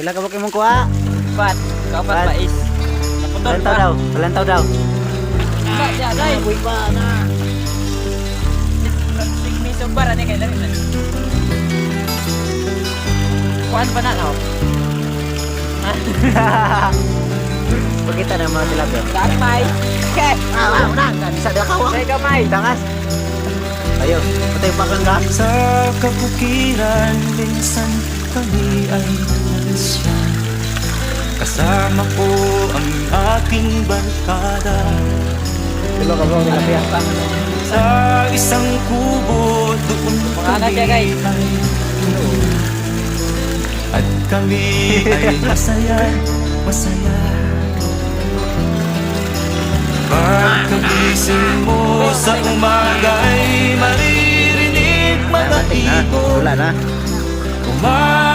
Pila ka ba imong kuha? Pat, kapat Pat. mais. Naputol Palantaw pa. Daw, palantaw daw. Ba, siya, day. Uy pa na. Sigmi sumbar ani kay lami man. Kuan pa na no. Pakita na mga tilapia. Gamay. Okay. Ah, ah, una. Bisa dia kawang. Say gamay. Tangas. Ayo, patay pa kang gas. Sa kabukiran, minsan kami ay nalisya. Kasama ko ang aking barkada. Pila ka ba tilapia? Sa isang kubo, doon Mga kami siya, guys. ay tulog. At kami ay masaya, masaya. Pagkagising mo sa umaga'y maririnig mga Na, ibon. wala na. Umaga.